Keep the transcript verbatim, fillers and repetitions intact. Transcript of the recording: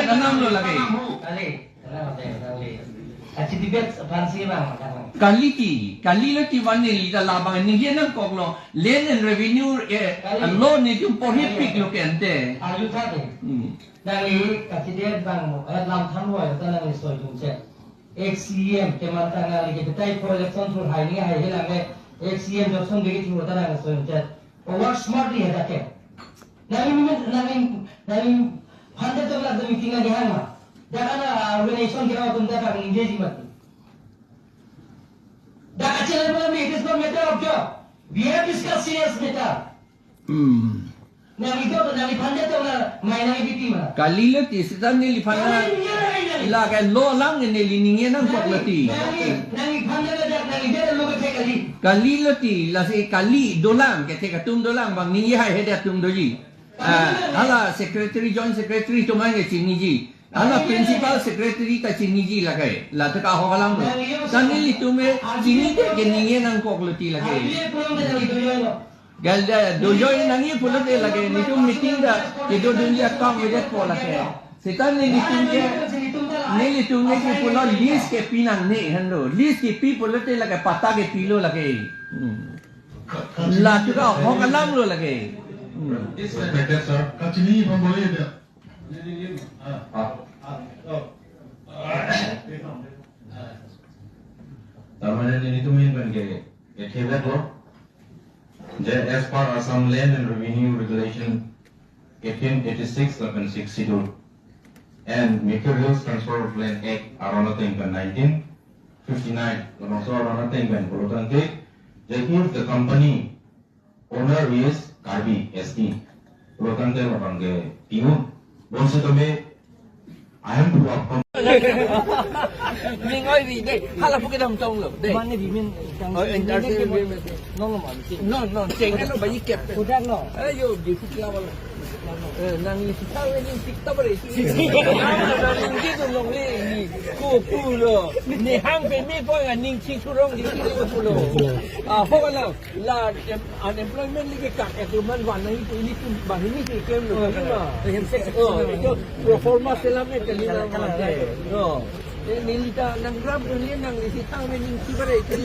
Kanam lo lake. Kali, kanam lo, kali. Achi debate aphan si bang, bang. Kali ti, kali lo ti van neli ta labang ningje nangkoklo. Land and Revenue, eh, Kali. Law netum porhi Kali. Piklo ke ante. Arju tha de. Hmm. Nangli kachidebate bang mo, eh, lam than wai ta nangli soi tum che. Ex C E M keman ta nangli ke betai po election thur hai ni hai helang ke ex C E M Johnson begi thur ta nangli soi tum che. Work smartly hai ta ke. Nangli, nangli, nangli hundred of lakh meeting nangli hang ma. Dak ana organization ke atum dak ningjeji mati. Dak achi level, it is not matter of job. We have discussed serious matter. Hmm. Nangli to, nangli phande to na, mai nangli biti ma. Kali lo ti, seta neliphan na, Kali ningje nangli. Lake law alam neli ningje nangkoklo ti. Nangli, nangli phande to jak, nangli jada lo ke kali. Kali lo ti, lasi kali dolang, kethek atum dolang, bang ningje haihedet atum doji. Ah, hala secretary, joint secretary atum an ke chiniji. Hala principal secretary ta chiniji lake. Latum ke ahok alam lo. Ta nelitum ke chinide ke ningje nangkoklo ti lake. Galda dojoi nangji pulote lake. Netum meeting ta kedodunji akam vedet po lake. Seta nelitum ke, nelitum ke pulo lease kepi nangne henlo. Lease kepi pulote lake patta kepilo lake. Hmm. Latum ke ahok alam lo lake. Hmm. Respected sir. Kachini pambole dia. Ah. Ah. Oh. Tamane nelitum ahin pen ke, ke thebet lo. Je as per Assam Land and Revenue Regulation eighteen eighty-six lapen Sixth Schedule and Materials Transfer of Land Act aron ateng pen nineteen fifty-nine, labangso aron ateng pen pulo tangte, je if the company owner is Karbi S T, pulo tangte labang ke pi-un. Bonsitame, I am to appoint. Ning oi ri dei, hala pu kedam tong lo dei. Mane bimin Oh, entertainment. No, no, man. No, no, cheng lo ba ikep. Kudak no. Ayo, di pu kya wala. Eh, nangli sitha we ning sik ta bare. Nangli gitu nong le ni. Ko pulo. Ni hang pe me ko ning ching surong di ko pulo. Ah, ho la. La, em, unemployment lagi kak, eh, tu man wan nang itu, ini tu, bang ini tu, claim lo, Oh, ini mah. Yang seks Oh, itu pro forma selam ni kali Kalah, na kalah, mati. Kalah. No. Eh, neli ta nang ram tu ni nang isi tang ni ning si bare itu.